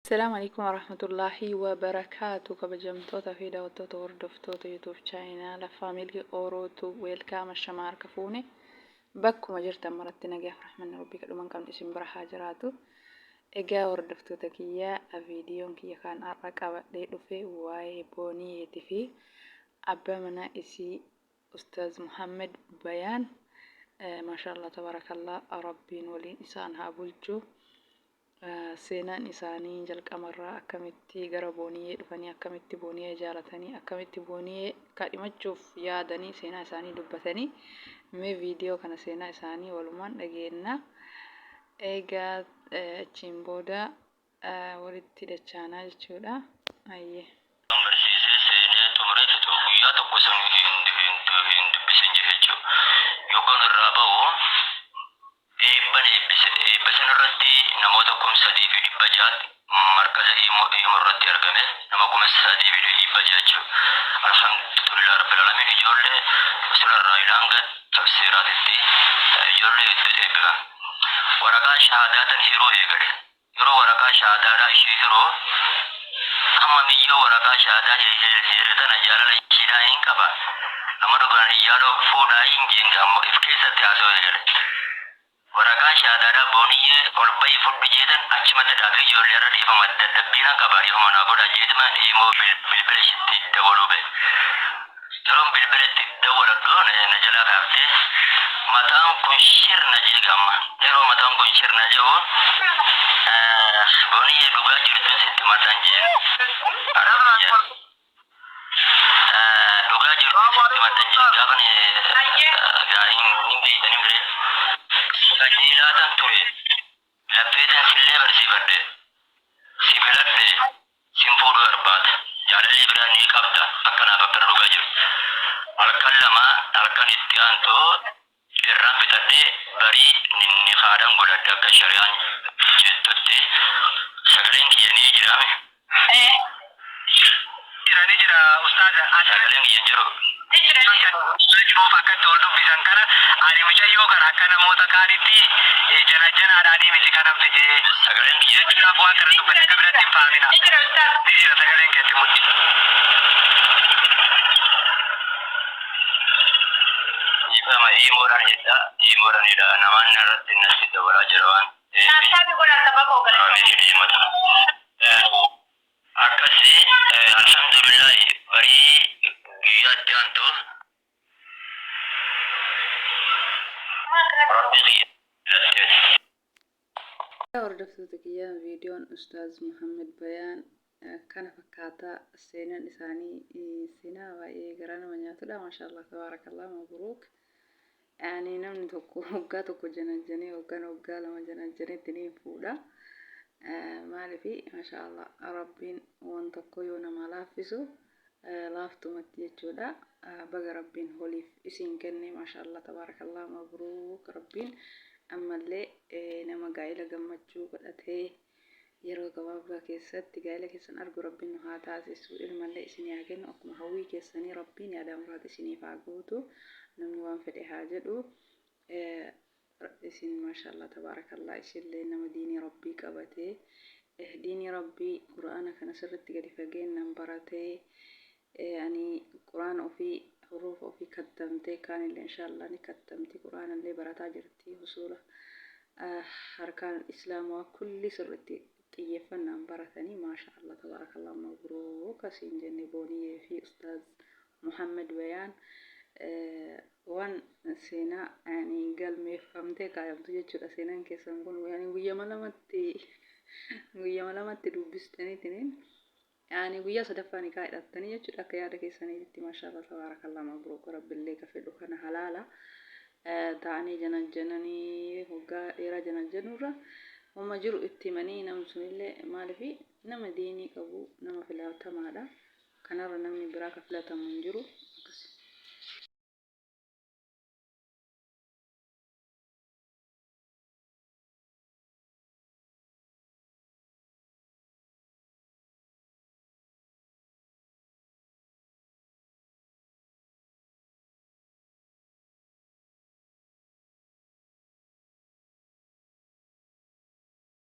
Assalaamu Aleykum Warahmatullaahi Wabarakaatu kabajamtoota fi daawwattoota hordoftoota YouTube chaayinaala Family Oro Tube welcome ashamaa harka fuune bakkuma jirtan maratti nagaaf rahmanni rabbii kadhuma hin qabne isin bira haa jiraatu. Egaa hordoftoota kiyya viidiyoon kiyya kan har'a qabadhee dhufe waa'ee booniyeeti fi abbaa manaa isii Ustaaz Muhammad Bayaan maashaallah tabarakallah rabbiin waliin isaan haa bulchu. Seenaan isaanii jalqamarraa akkamitti gara Booniyyee dhufanii, akkamitti Booniyyee jaalatanii, akkamitti Booniyyee kaadhimachuuf yaadanii seenaa isaanii dubbatanii mee viidiyoo kana seenaa isaanii walumaan dhageenna. Egaa achiin booda walitti dachaanaa jechuudha. Hayyee. Kan barsiisee seenee xumuree fixu guyyaa tokko isin hin dubbisin jechuudha. Yoggaan irraa ba'u Eebban eebbise. Eebba sana irratti namoota 3600 markaza Iimoo irratti argame. Nama 3600 jechuudha. Alhamdulillah Rabbil Alamiin ijoollee usula irraa ilaa hanga tafsiiraatitti ijoollee hedduutu eebbifame. Waraqaa shahaadaa tan hiruu eegale. Yeroo waraqaa shahaadaadhaa ishii hiru amma miyyoo waraqaa shahaadaa hire tana jaalala ishiidhaa hin qaba. Amma dhugaan iyyaaloo fuudhaa hin jeen amma if keessatti haasa'uu eegale. Waraqaa shahaadaadhaa booniyyee ol bahi fudhu jeetan achumatti dhaabe ijoollee irra dhiifama dadhabbiinan qaba dhiifama naa godhaa jeetuma imoo bilbila ishitti dawaluu ba'e. Yeroon bilbila itti dawwaladhu na jalaa kaaftee mataan kun shir na jeega amma. Yeroo mataan kun shir na je'u Booniyyee dhugaa jirtun sitti mataan jeen. Haadha kiyya dhugaa jirtun sitti mataan jeen gaafan gaa hin beeytanii mire. Qajeelaa tan ture laffeetan sillee barsiifadhe si filadhe sin fuudhuu barbaada. Jaalallee biraa ni qabda. Akkanaaf akkana dhugaa jiru. Halkan 2 halkan itti aantu irraan fixadhee barii nikaadhan godhadhe akka shari'aan jettutti. Sagaleen kiyya ni jiraami? Jira ni jira ustaaza. Sagaleen kiyya hin jiru. Ni jira ni jira. Jiruuf akka itti ol dubbisan kana ani mucayyoo kana akka namoota kaanitti janajjanaadhaanii miti kanan fide Sagaleen kiyya jechuudhaaf waan kana dubbate akka biratti hin fahamina. Ni jira ustaaz. Ni jira sagaleen keetti mudhi. Dhiifama iimoodhaan hidha iimoodhaan hidha namaan narratti natti dabalaa jira waan ta'eef Taappii godhaa saba koo galatooma. Amiin dhiimota. Akkasi Alhamdulillahi barii guyyaa itti aantu Rabbii kiyya filatte. Yaa hordoftoota kiyya viidiyoon Ustaaz Muhammad Bayaan kana fakkaata seenaan isaanii seenaa baay'ee garaa nama nyaatudha maashaallah tabaarakallah mabruuk Yani namni tokko waggaa tokko janajjanee yookaan waggaa lama janajjaneetti ni fuudha. Maaliif masha Allah rabbiin waan tokko yoo namaa laaffisu laaftumatti jechuudha. Baga rabbiin holiif isiin kenne masha Allah tabaarakallah mabruuk rabbiin ammallee nama gaa'ila gammachuu godhatee Yeroo gabaabaa keessatti gaa'ela keessan argu Rabbiin nu haa taasisu. Ilmallee isinii haa kennu. Akkuma hawwii keessanii Rabbiin yaadaa muraada isiniif haa guutu. Namni waan fedhe haa jedhu. Isin maashaallah tabaarakallah isinillee nama diinii Rabbii qabatee diinii Rabbii Qur'aana kana sirritti gadi fageennan baratee ani Qur'aana ofii huruufa ofii kattamtee kaanillee inshaallah ni kattamti Qur'aanallee barataa jirti husuula Harkaan islaamawaa kulli sirritti xiyyeeffannaan baratanii maasha Allah tabaarakallah mabruuk asiin jenne booniyyee fi ustaaz Muhammad Bayaan waan seenaa yani galmeeffamtee kaayamtu jechuudha seenaan keessan kun yani guyyama lamatti guyyama lamatti dubbistaniitiniin Yaani guyyaa sadaffaa nikaa hidhattanii jechuudha akka yaada keessaniititti maashaallah tabaarakallah mabruuk rabbillee ka fedhu kana halaala ta'anii janajjananii waggaa dheeraa janajjanurra homa jiru itti himanii namni sunillee maalifi nama diinii qabu nama filatamaadha kanarra namni biraa ka filatamu hin jiru